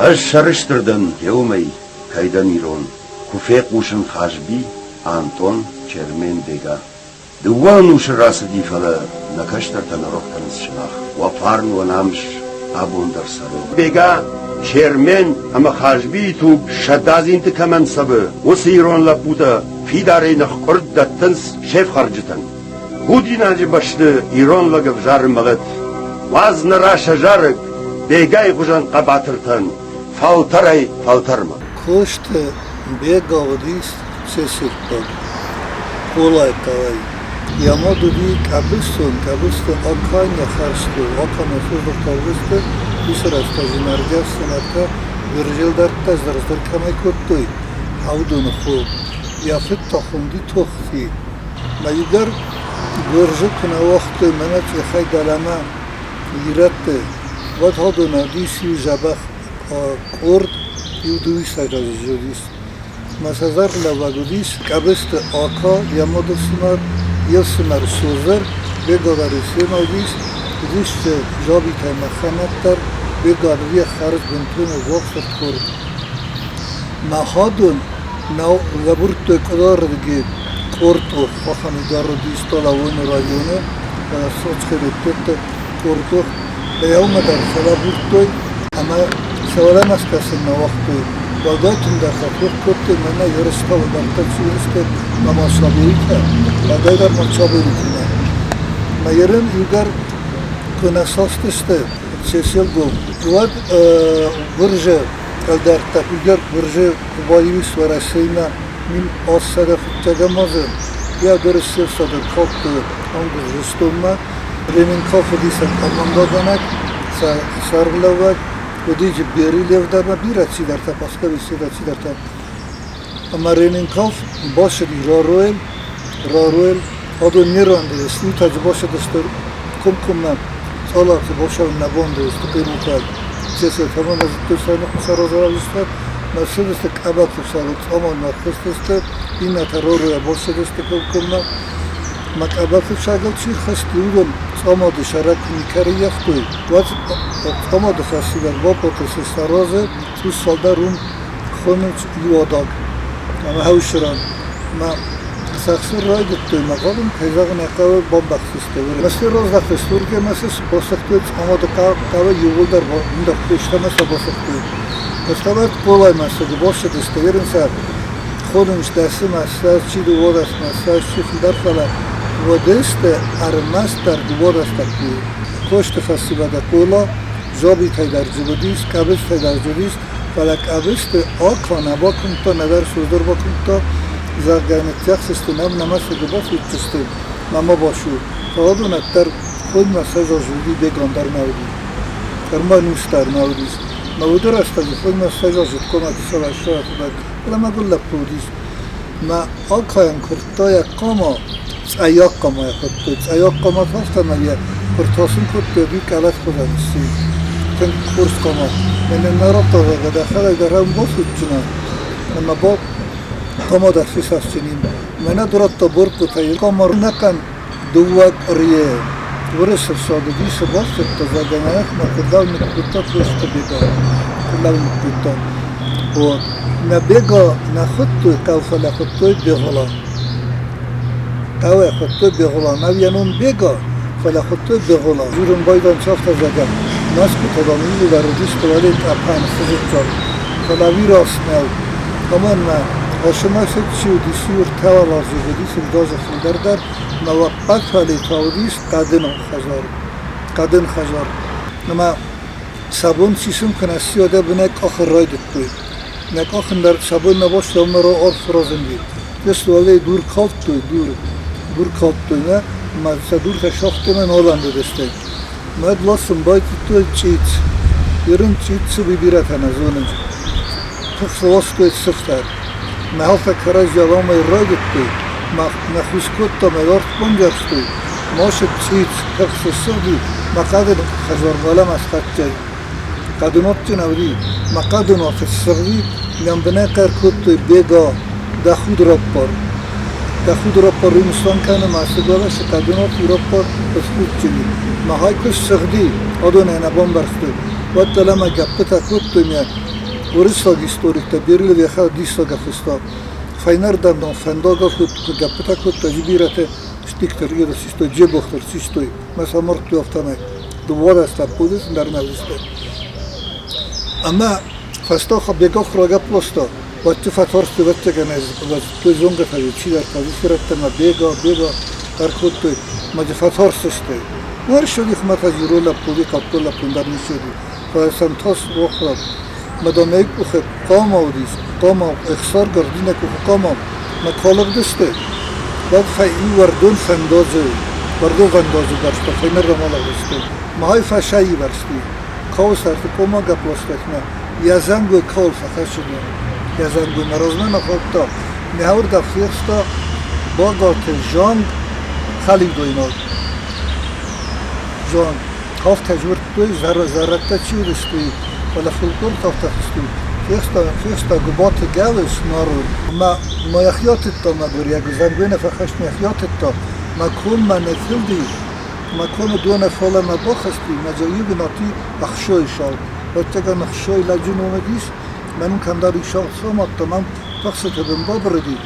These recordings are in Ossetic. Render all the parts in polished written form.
Ӕз сӕрыстыр дӕн еумӕй, кӕй дӕн ирон, Куы фехъусын Хазби, Антон, Чермен, Бега. Дыууӕ ӕнусы рацыди, фӕлӕ нӕ кӕстӕртӕ нӕ рох кӕнынц сымах. Уӕ фарн, уӕ намыс абон дӕр цӕры. Бега, Чермен ӕмӕ Хазбийы туг сӕ дадзинты кӕмӕн цӕвы, уыцы ирон лӕппутӕ фидарӕй ныхкъуырд дӕттынц се фхӕрджытӕн. Худинаджы бӕсты ирон лӕг ӕвзары мӕлӕт. Уадз нӕра сӕ зарӕг Бегайы хуызӕн хъӕбатыртӕн фӕлтӕрӕй-фӕлтӕрмӕ. Косты Бега уыдис Цесыртаг, Хъолайы хъӕуӕй. Йӕ мад уыди Къӕбыстон, Къӕбысты Акайны хӕсты Акамӕ сыздӕхт Августы, уыцы рӕстӕджы нӕргӕ ӕфсымӕртӕ Гуырдзылдӕрттӕ зыр-зыр кӕмӕй кодтой, уыдоны хо. Йӕ фыд та хуынди Тохти. Мӕ иугӕр Гуырдзы куы нӕ уагътой мӕнӕ цъӕхӕй дӕлӕмӕ ирӕтты, уӕд уыдон уыдис иу дзӕбӕх къорд, иу дыууиссӕдз уыдис. Мӕ сӕ зӕрдылӕвӕг уыдис Къӕбысты Ака, йӕ мады фсымӕр, йе фсымӕр Созыр, Бегалары семӕ уыдис, уыдис дзы Жабитӕ Мӕхӕмӕт дӕр, Бегал йе хӕрз бынтон ӕввахс ӕрдхорд. Мӕхӕдон нӕ лӕбурдтой къуыларырдыги Къортъох, ахӕм дӕр уыдис Талауоны районы, соцхъелеттӕ Къортъох. Еумӕ дӕр фӕлӕбурдтой ӕмӕ сӕ уӕлӕмӕ скӕсын нӕ уагътой. Уӕлдай тынгдӕр фӕтох кодтой мӕнӕ ерыстау дарддӕр чи уыдысты ӕмӕ Сабуритӕ, уӕлдайдӕр ма Чабуритимӕ. Мӕ ерын иугӕр куы нӕ састысты Цеселгом, уӕд Гуырзы ӕлдӕрттӕ иугӕр Гуырзы куы баиу ис Уӕрӕсеимӕ 1800 фыццӕгӕм азы, йӕ дырыс се фсад ӕркалдтой ам Гуырдзыстонмӕ. Ременков уыди сӕ командӕгӕнӕг, сӕ сӕргълӕууӕг, уыди Бери Лев дӕр ма бирӕ цидӕртӕ, Паскович бирӕ цидӕртӕ. Ӕмӕ Ременков бацыди Раройл, Раройл, адон не рандыдысты, иутӕ дзы бацыдысты комкоммӕ Цъалаты бацӕуын нӕ бандыдысты хъемултаг. Цеце кӕмӕн нӕ зыдтой сӕ ныхмӕ сӕ разаразджытӕ, мӕ цыдысты Къабаты сӕрыл Цъаманмӕ хызтысты, иннӕтӕ Роройӕ бацыдысты комкоммӕ. Мӕ къабаты сагыл чи рхызти, уыдон Цъамады сӕрак куы никӕй ӕрыййӕфтой, уӕд Цъамады фӕсивӕд бакодтой сӕ сӕ цъус цалдӕр уым хонынц иу адаг ӕмӕ хӕусыран. Мӕ сӕхсыр райдыдтой мӕ хъавын, кӕй зӕгъын ӕй хъӕуы, бамбӕхстысты. Мӕсты раздӕхтысты уырдӕм ӕмӕ сӕ басыгътой Цъамады хъӕуы иууылдӕр бандӕгътой ӕмӕ сӕ басыгътой. Фӕстӕмӕ Хъолай мӕсыгы бацыдысты, ерын сӕ хонынц дӕсы мӕсӕ, чи дыууадӕс мӕсӕ, чи фылдӕр, фӕлӕ уыдысты ӕрмӕстдӕр дыууадӕс лӕппуйы. Косты фӕсивӕды Хъола Жабитӕй дӕр дзы уыдис, Къӕбыстӕй дӕр дзы уыдис, фӕлӕ Къӕбысты Ака нӕ бакуымдта, нӕдӕр Созыр бакуымдта, зӕгъгӕ, ныццӕхсысты нӕм, нӕ мӕсыгы бафиддзысты, ма ма басу. Фӕлӕ уыдон ӕддӕр хонмӕ сӕ зазуыди, Беган дӕр нӕ уыди. Ӕрмӕнус дӕр нӕ уыдис. Мӕ уды рӕстӕджы хонмӕ сӕ зазыдкомӕ сӕвӕсӕвӕг, фӕлӕ мӕгуыр лӕппу уыдис. Мӕ Акайӕн куырдта йӕ хъама, цъӕйаг хъама йӕ хуыдтой. Цъӕйаг хъама та афтӕмӕй йӕ куыртасын кодтой, уый къӕлӕт хуызӕн сси. Тынг хорз хъама. Мӕнӕн нӕ радта, зӕгъгӕ, дӕхӕдӕг дӕр ӕм бафиддзынӕ. Ӕмӕ ба хъама дӕр фесафдзӕни. Мӕнӕ ду радта боркъутӕй. Хъама нӕхъӕн дыууӕ къуырийы Уырысы фсады дисы бафтыдта, зӕгъгӕ, нӕхимӕ куыдау ныккодта Косты Бега. Куыдау ныккодта. Вот. Нӕ Бега нӕ хуыдтой хъӕу, фӕлӕ хуыдтой Бегъула. Хъӕуӕй хуыдтой Бегъула. Нӕ йӕ ном Бега, фӕлӕ хуыдтой Бегъула. Дзурын байдайын афтӕ, зӕгъгӕ, Мӕскуытӕ, дам, иууылдӕр уыдысты уӕле тъӕпӕн, хызыддзаг. Фӕлӕ уый раст нӕу. Уымӕн ма Осымӕсыг чи уыдис, иу ӕртӕуӕладзыг уыдис, ӕвдадзы фылдӕр дӕр, ӕмӕ уӕппӕт фале та уыдис хъӕдын хӕдзар. Хъӕдын хӕдзар. Ӕмӕ сӕ бон сисын куы нӕ сси, уӕд бынӕй къахын райдыдтой. Нӕ къахын дӕр сӕ бон нӕ баста, уымӕ арф разынди. Just уӕле дур калдтой, дур. Дур калдтой, нӕ? Ӕмӕ сӕ дуртӕ сагътой ӕмӕ нал ӕндыдысты. Мад ласын байтыдтой цъиц. Ирын цъицы уый бирӕтӕ нӕ зонынц. Тых ластой сыфтӕр. Мӕлтӕ кӕрӕдзи аламӕй райдыдтой, мӕ хус кодта, мӕ арт бангӕрстой. Масыг цъиц тых сыссыгъди, мӕ хъӕдын хӕдзарвӕлӕмӕ схӕццӕ. Хъӕдынопджын ӕвди, мӕ хъӕдынопы ссыгъди, лӕмбынӕг хъӕр кодтой Бега, дӕ худ раппар. Дӕ худ раппар уый нысан кӕны мӕсыг бӕласы хъӕдыноп ираппар ысхудджын и. Махӕй куы ссыгъди, адон ӕй нӕ бамбӕрстой. Уӕд дӕлӕмӕ гӕппытӕ кодтой ме уырыссаг историктӕ Берилов йӕхӕдӕг диссаг афыста. Фӕйнӕрдӕм дам фӕндагыл куы гӕппытӕ кодта, бирӕтӕ стиктӕ систой, джебогътӕ систой, мӕ сӕ мардтой афтӕмӕй. 12 лӕппуйы дӕр нӕ уыдысты. Ӕмӕ фӕстаг бегах рагӕпп ласта, уӕдты фӕтарстой, ӕвӕццӕгӕн ӕз зыдтой зонгӕтӕ чидӕртӕ, уыцы рӕттӕ бега, бега ӕркодтой, ӕмӕ дзы фӕтарстысты. Ӕрсыди хуымӕтӕджы ирон лӕппу, хъӕддаг лӕппу дӕр ницы уыди, фӕлӕ сӕм тас охраг. Мадоннӕйы къухы хъама уыдис, хъама, ӕхсаргард иннӕ къухы хъама, мӕ куы алыгъдысты, уӕд иуӕрдон фӕндаджы, уӕрдон фӕндаджы бӕрзтӕ фӕйнӕрдӕм алыгъдысты. Махӕй фӕсаивӕрсти, кауы сӕрты къома гӕпп ласта йӕ зӕнгой кауыл фӕхӕссыди. Йӕ зӕнгой мӕ размӕ нӕ хаудта, мӕ фехста Багаты Жанг хӕлиудойнаг. Жанг. Афтӕ дзырдтой, зӕрӕдтӕ чи уыдысты, фӕлӕ фолклор афтӕ фыстой. Фехста Гуыбаты Гӕлыс народ. Мӕ ма йӕхи атыдта мӕгуыр, йӕ зӕнгой нӕ фӕхӕст, йӕхи атыдта. Мӕ коммӕ нӕ зылди, мӕ комы доны фалӕмӕ бахызти, мӕ дзы иу бынаты ӕхсойы салд. Ӕвӕццӕгӕн, ӕхсой лӕджы ном уыдис, мӕн кӕмдӕр исагъд самадта, мӕн пыхсыты бын бабырыди.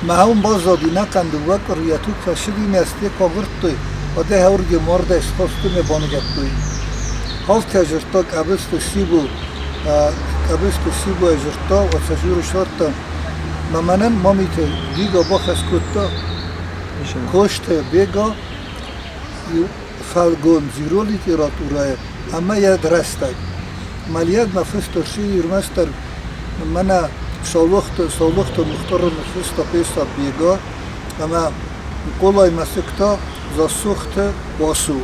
Мӕ уым баззади ӕнӕхъӕн дыууӕ къуырийӕ йӕ туг фӕцыди, мӕ сте куы агуырдтой, уӕд ӕй ауырдӕм мардӕй схостой мӕ баныгӕдтой. Афтӕ дзырдта Къӕбысты Сибо. Къӕбысты Сибо дзырдта, уӕд сӕ жюри ссардта. Мӕ мӕнӕн Мамиты Гиго бахӕс кодта Косты Бега иу фӕлгондз ирон литературӕйы ӕмӕ йӕ рӕстӕг. Мӕлиаг мӕ фыст ӕрцыди ӕрмӕстдӕр мӕнӕ Саулохты Мухтары ныффыста пьесӕ Бега ӕмӕ Никъолай мӕсыг та Засухты Васо.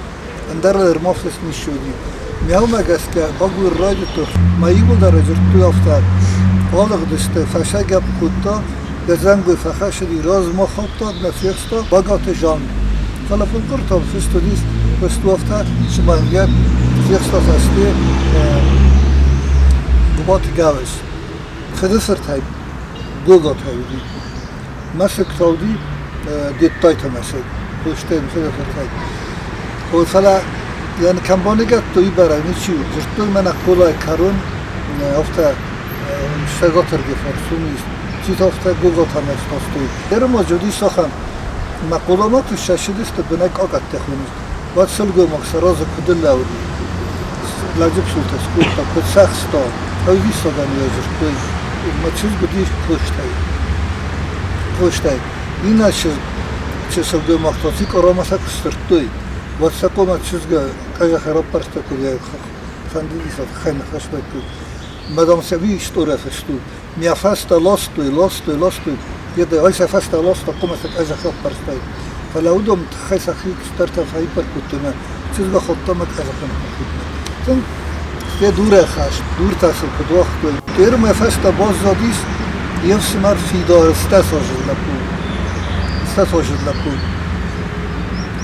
Ӕндӕр ӕрмафыст ницы уыди. Мӕнмӕ гӕсгӕ Багуыр райдыдтой, мӕ иууылдӕр дзырдтой афтӕ. Алыгъдысты, фӕсагӕпп кодта, йӕ зӕнгой фӕхӕссыди, размӕ хаудта, нӕ фехста Багаты Жанг. Фӕлӕ фылдӕртӕм фыст уыдис, фыст у афтӕ, цыма йӕ фехста фӕсте Гуыбаты Гӕвӕс. Фыдыфыртӕй Гогатӕй уыди. Мӕсыг та уыди Дедтайты мӕсыг, Костӕй фыдыфыртӕй. Фӕлӕ йӕ кӕм баныгӕдтой, бӕрӕг ничи у. Дзырдтой мӕнӕ Хъолайы кӕрон, афтӕ цӕгатырдыгӕй фарс уым ис. Чи та афтӕ Гогатӕм ӕрхастой. Ермаджы уыдис ахӕм, мӕ Хъоламӕ куы ссӕссыдысты, бынӕй къакъӕттӕ хонынц, уӕд сылгоймаг сӕ разы куыд лӕууыди, лӕджы псултӕ скодта, куыд сӕхста, ӕвдисӕгӕн йӕ дзырдтой. Мӕ чызг уыдис Костӕй. Костӕй. Иннӕ чызг, сылгоймаг та Цикъорамӕ сӕ куы сдзырдтой, уӕд сӕ хъуамӕ чызг къӕдзӕхы раппӕрста, куыд йӕ фӕндыдис, афтӕ ныхӕстӕ Мадам Сави история фысту. Мӕ фӕстӕ ластой, ластой, ластой. Еде ай сӕ фӕстӕ ласта, хъуамӕ сӕ къӕдзӕхы аппӕрстай. Фӕлӕ уыдон тыххӕй сӕхи кӕстӕртӕ фӕиппӕрд кодтой мӕ чызг ахуыдта мӕ къӕдзӕхы ныхмӕ. Сте дурӕхаст, дуртӕ сыл куыд уагътой. Теыр мӕ фӕстӕ баззадис йе фсымӕр Фидар, стӕсазы лӕппу. Стӕсазы лӕппу.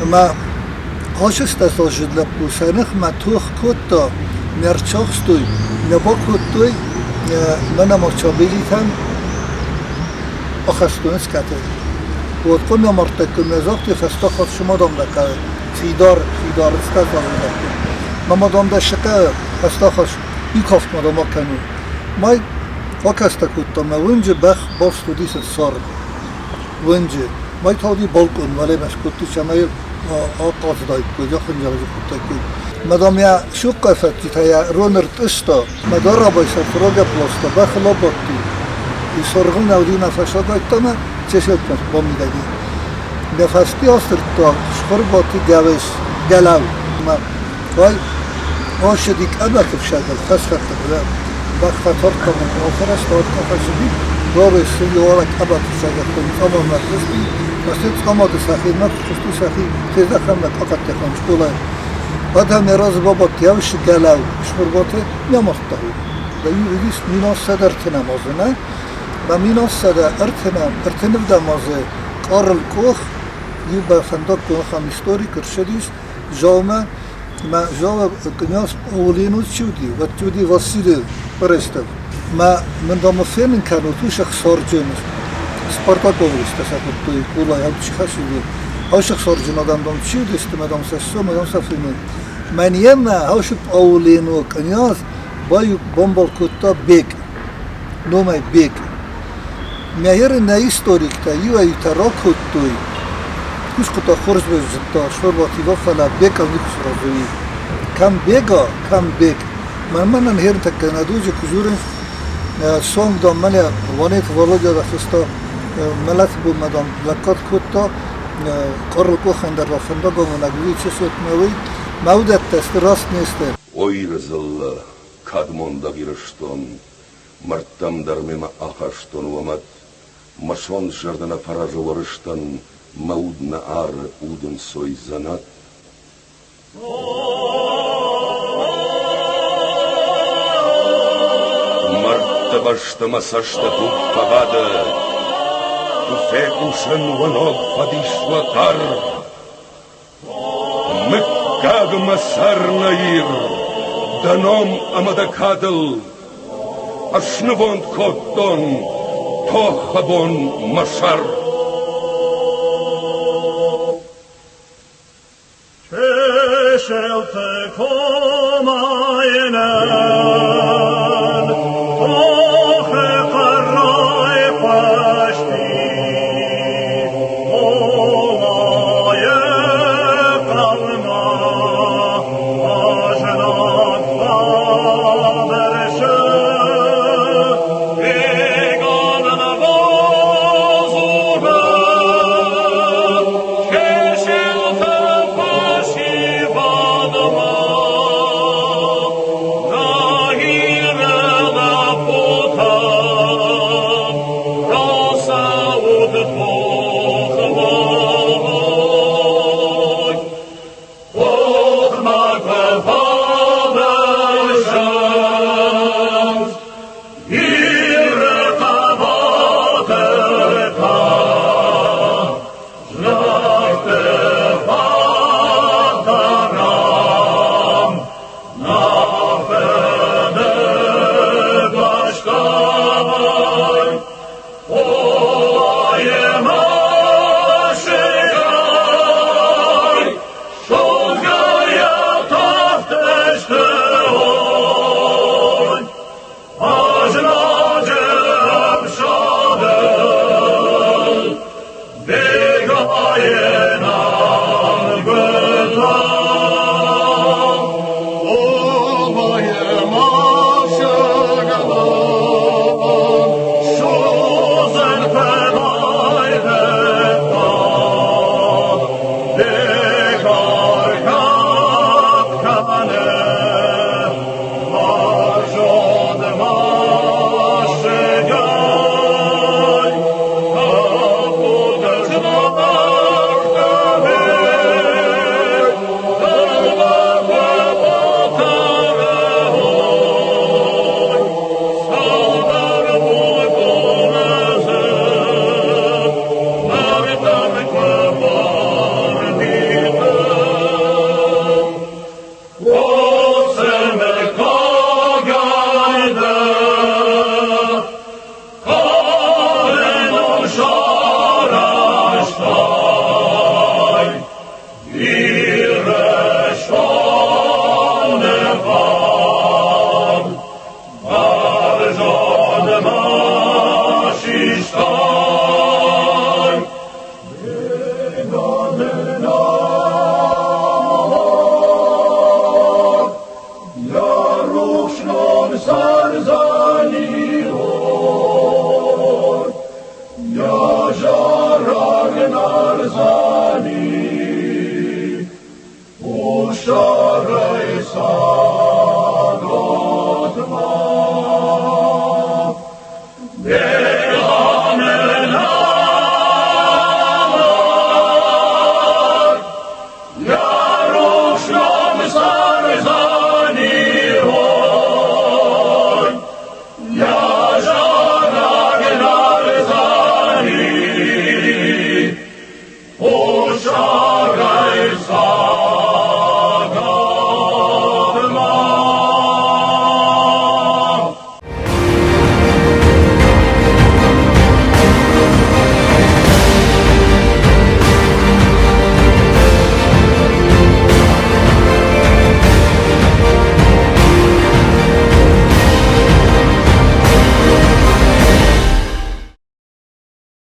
Ӕмӕ ацы стӕсазы лӕппу сӕ ныхмӕ тох кодта, не рцахстой, нӕ бакодтой мӕнӕ Мачабелитӕн ахӕстоны скӕты. Уӕд хъуамӕ мардтӕггы мӕ загътой, фӕстаг хатт сымадам дӕ хъӕуы. Фидар, фидар стӕсазы лӕппу. Мамадам дӕ шы хъӕуы, фӕстаг хатт икафт мадам акӕнун. Май фӕкӕстӕ кодта мӕ уынджы бӕх баст уыди цард. Уынджы. Май та уыди балкъон, уӕлӕмӕ скодтой, цӕмӕй ахъазыдаиккой, зӕххынджалыджы кодтаиккой. Мадам йӕ сухъхъа фӕдтитӕ йӕ рон ӕртъыста, мӕ дарабай сӕ фурагӕпп ласта, бӕхыл абадти. И саргъыл нӕ уыди мӕ фӕсагайдта мӕ чеселтмӕ бамидӕг и. Мӕ фӕсте асырдта Схуырбаты Гӕвӕс Гӕлӕу. Мӕ ай ащыди къабаты фсадыл фӕсхӕдты бӕх фӕтардта мӕ афӕрӕзта, уӕд фӕцыди, Роры ссыди уӕлӕ къабаты фсадӕттӕм цъамамӕ хызти, фӕсте цъамады сӕхимӕ хызти сӕхи фездӕхӕнмӕ къакъӕттӕ скъолайы. Адӕм йӕ разы бабадти ӕвсы Гӕлӕу Схуырбаты не амардта. Да уыдис 1130 азы, нӕ? Мӕ 1135 азы Къарл Къох иу фӕндаггон ахӕм историк ӕрцыдис Дзаумӕ, мӕ Дзауы кънйаз Паулин чи уыди, уӕд уыди Василий Берестов. Мӕ мын дома фенын кӕнут, уый ӕхсарджын Спартаковлистӕ сӕ хуыдтой, Къулайы чи хӕцыди. Ау ӕхсарджын адӕм дам чи уыдысты, мӕ дам сӕ ссу, мӕ дам сӕ фенын. Мӕн йемӕ Аушып Аулено кънйаз бамбал кодта Бек, номӕй Бек. Мӕйӕры нӕ историктӕ иуӕй-иутӕ ракодтой, кусгуытӕ хорз зыдта Шорбатива, фӕлӕ Бекыл никуы сразы и. Кӕм Бега, кӕм Бек. Мӕнмӕ нын хернтӕккӕ нӕ дуджы куы дзурынц, сон, дам, мӕнӕ Ванеты Володя рафыста, мӕлӕты бонмӕ, дам, лӕггад кодта, къорыл къухӕн дӕр фӕндагамонӕг уый чысотмӕ уый. Мӕ уыдӕттӕ сты раст не сты. О Иры дзыллӕ, кадмондаг Ирыстон, мӕрдтӕм дӕр мемӕ ахастон уӕ мӕт, мӕ сонт зӕрдӕ нӕ фӕразы уӕ рыстӕн, мӕ уд нӕ ары удӕнцой дзӕнӕт. Мӕрдты бӕсты мӕ цӕсты туг фӕбады, Куы фехъусын уӕ ног фӕдис уӕ хъӕр. Мыггагмӕ сӕр нӕ Ир, дӕ ном ӕмӕ дӕ кадыл Ӕснывонд кодтон тохы бон мӕ сӕр. Чеселты комайы нӕ.